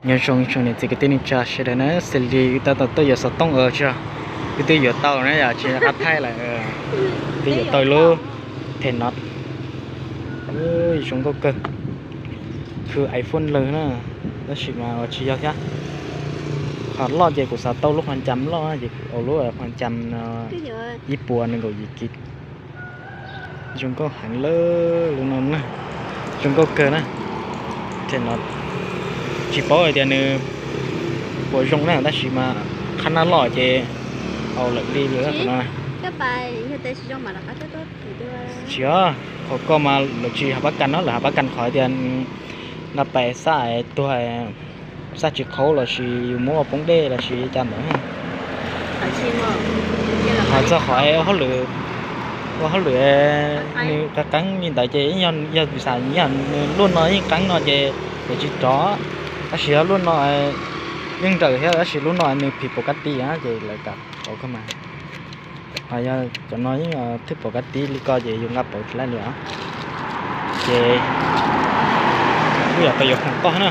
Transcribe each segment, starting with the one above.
Nyob zoo ib tsoom niam txiv kwv tij neej tsa sawv daws na, xws li wb tab tom tuaj yuav xov tooj os, tsis, wb twb yuav tau na yom, tsis qab thaij lawm, twb yuav tau lub them no. Zoo nkauj kawg, khwv iPhone lawm na, tab sis mas ua tsis yog thiab. Qhov loj ces kuv xav tau lub qhov ncas loj ces kuv ua lub qhov ncas ib puas nees nkaum yim kis. Zoo nkauj heev lawm lub no na, zoo nkauj kawg na. Them no tsis paub hais tias nws puas zoo na, tab sis mas qhab nab loj ces au lawm li lawm no. Tsis os, qhov ko mas lawv tsis hav pab kas no, lawv hav pab kas qhov tias nqa pais xaj tuag, xaj tsis qhaub los sis yus muab ua poob dej los sis cas ntawd. Ho txog qhov ua hauj lwm, ua hauj lwm nws qeeb qeeb li ntawd ces yog vim xav yog nws luaj no yeej qeeb no ces lawv tsis rov, tab sis yog luaj no yeej nrawm thiab tab sis lub no nws phim pov kab tib ces lawv kam pauv kawg mas. Ho yog cov no yeej thwj pov kab tib li ko ces yus nqa pauv tsis laij li os. Ces wb yuav pais yuav khoom toj na.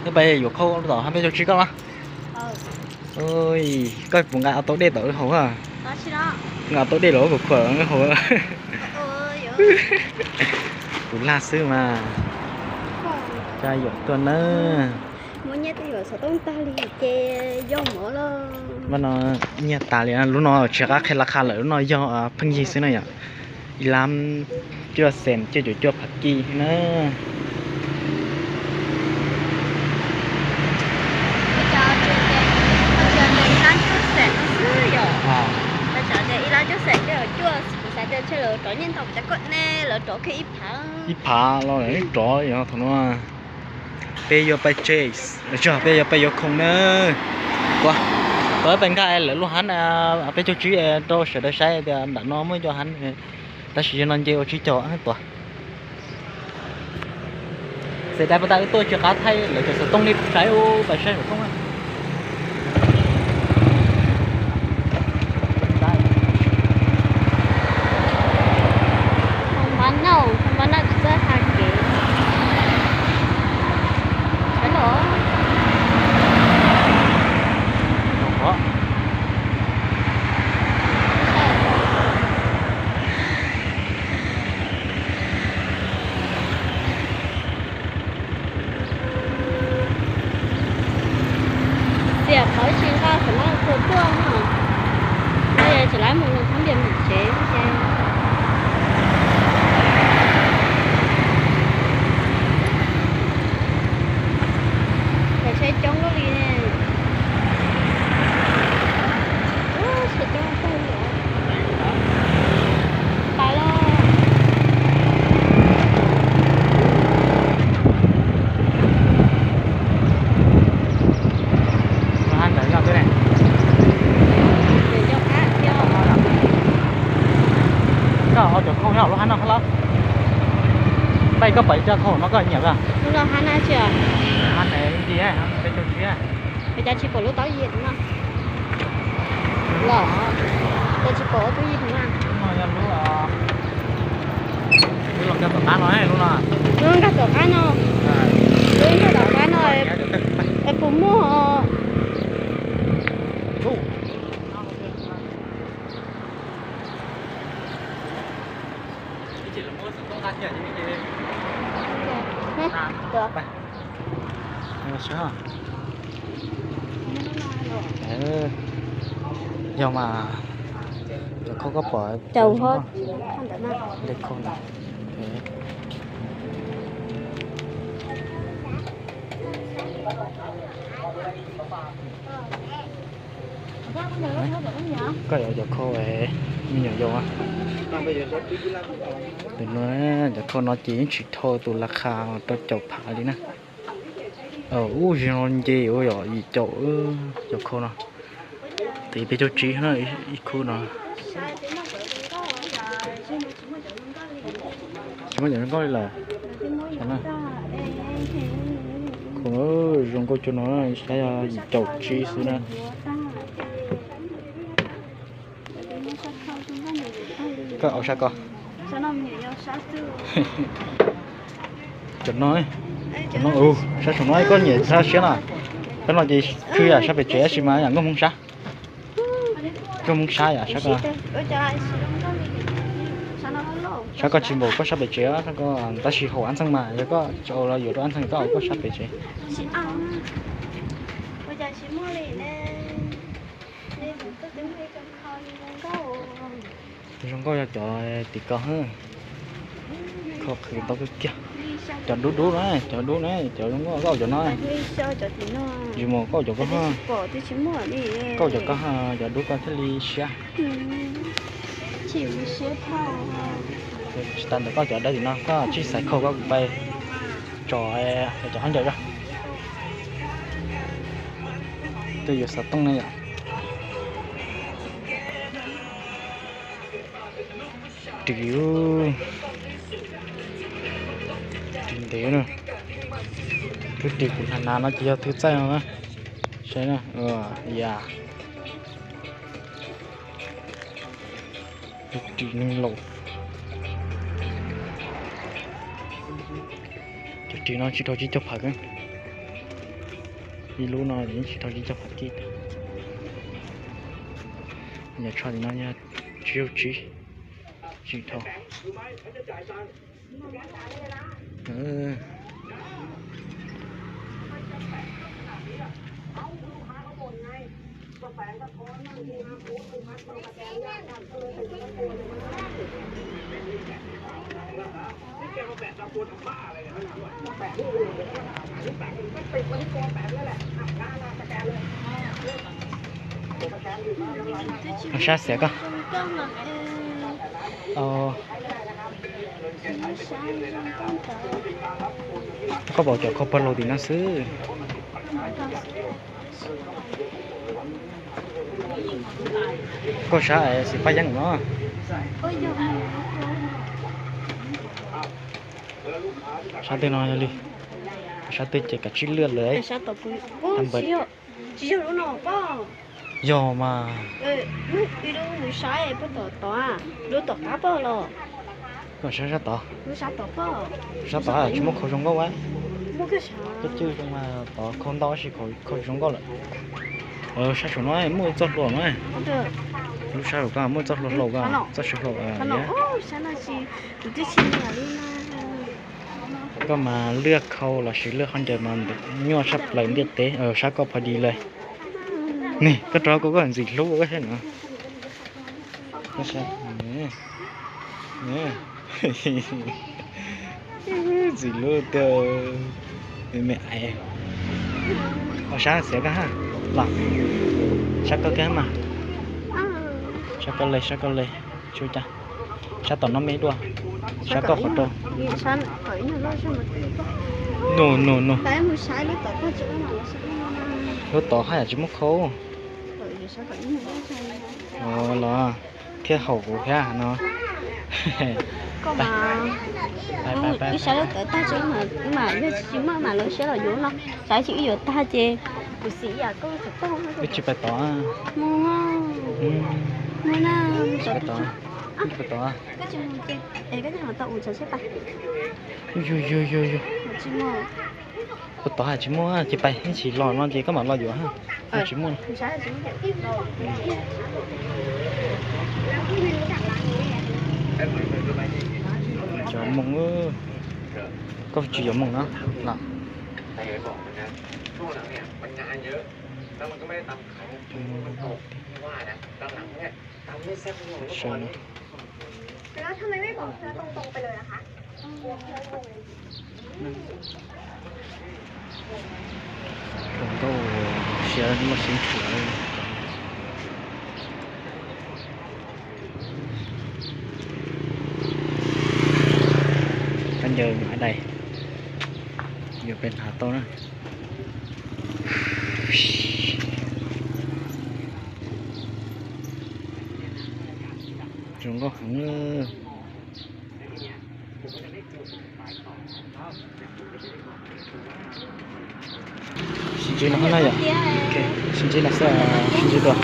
Wb pais yuav khau tom hab peb caug tsib koj los. Koj puas nqa tau dej tom wb haus? Nqa tau dej los kuv khuam wb haus. Kuv lag xwb mas. Coj yuam tuaj na. Mas no nyiaj tas li, lub no tsis qab qhia laj qha lawm, lub no yog pheej yig xwb na yom. Ib lab cuaj xees cuaj caum cuaj phav kij na. Ib lab cuaj xees cuaj caum cuaj, kuv xav tias lawv rov nyiaj ntau, kuv cov koj ne lawv rov kiag ib phav. Ib phav los rov yog thaum no. Peb yuav pais tsev, peb yuav pais yuav khoom na. Ua, tau pais nkag lawv lub hab peb caug tsib rau sawv daws saib tias nram no muaj cov hab, tab sis no nce ua tsib caug tuaj. Xav dai puas tas wb tuaj tsis qab thaij lawv cov xov tooj li saib, pais saib xov tooj. Xiam qhov tsis nqa xwm no txhua tuaj no, no yog tsis laib mus nws thoob ntias mus tsev ces. Cov tsheb coob luaj li ne. Tsheb coob tag li. Pais los. Koj ua cov khau nyob lub hab no lawm. Peb koj pom cov khau no koj nyiam lawm. Lub no hab na tsis? Hab na, peb caug tsib. Peb caug tsib pom lub taub yig no. Los, peb tsis pom lub taub yig no. Lub no yog lub, lub los nkag tom qab no, lub no. Lub nkag tom qab no. Lub nkag tom qab no es puas muaj os? Yog mas, cov khau koj pom, le khau no. Koj yuav cov khau me nyuam yaus. Tus no, cov khau no ces yeej tsis dhau tus laj qha rau caum phav li na. Ub, zig no nce ua yom, yim caum cov khau no. Tiv peb caug tsib na, ib khub no. Tsis muaj cov zoo nkauj li lawm. Khau zoo nkauj cuag no saib yog yim caum tsib xwb na. Koj au sab ko. Cov no, Cov no, sab saum no koj nyiam sab siab na. Peb no ces khwb yam sab pem tsev tab sis mas yam nkauj hmoob sab. Nkauj hmoob sab yam sab ko. Sab ko tsis npaum koj sab pem tsev, tab sis haum ab ntxeej mas yog koj tsis los yuav rau ab ntxeej koj haum koj sab pem tsev. Zoo nkauj yog cov tim ko, kho qhwv ntau kawg kiag. Cov dub dub na, cov dub na, cov zoo nkauj koj cov no. Tsis mus koj cov ko, koj cov ko, cov dub ko thiaj li siab. Tsis tas ntawd koj cov dawb tim no koj tsij xaiv khau koj kuv pais tso cov khaub ncaws rau. Twb yuav xov tooj ne yom. Ris, ris ntev na. Twb ris kuv hnav hnav no ces yog twb txaij no na. Saib na, ya. Ris neeg laus. Cov ris no tsis dhau tsib caug phav kiag. Ib lub no tsis dhau tsib caug phav kiag. Yam tsho tim no yog tsib caug tsib, tsis dhau. Sab xiav koj. Koj pom cov khau pawg laus tim no xwb. Koj sab xim paj yeeb no. Sab twg no yog li? Sab twg ces kav tsij lwaj lawm. Yog mas. Koj sab sab tod. Sab tod tsis muaj khau zoo nkauj a. Koj cwj zoo mas tod khau ntau tab sis khau zoo nkauj lawm. Sab saum no muaj txoj hlua no. Lub sab saum ko muaj txoj hlua hlau ko, txoj saw hlau. Koj mas lwaj khau los sis lwaj khaub ncaws mas nyuaj tshaj plaws ntiaj teb, sab koj pha di lawm. Niam, koj rov koj koj ntxim hlub koj thiab no. Ntxim hlub tiag, me me aiv. Ua sab xiav koj ha, los sab koj kiag mas. Sab koj le, sab koj le, tsis ua cas. Sab tom no me dua, sab koj qhov rau. No no no. Lub tod haj yam tsis muaj khau. Los thiaj haum kuv thiab no. Ib sab lub tawv tag tsis mas yog tsis muaj mas lawv siab los yuav no. Sab tsis wb yuav tag ces kuv xim ib yam koj tsis tau. Wb tsis pais tod. Mus, mus na, mus tod. Wb tsis pais tod. Koj tsis mus ces es koj tsis mus tau mus tod seb pais. Yog yog yog yog. Mus tod haj tsis muaj ces pais, ib ntsis los no ces koj mam los yuav ha. Tsis muaj. Cov moos, koj tsis yuav moos no los. Zoo nkauj siab muaj siab ntshiab. Khaub ncaws mas dais, yuav pes hnav tau na. Zoo nkauj heev. Sib ntsib no na yom. Sib ntsib no xwb, sib ntsib dua.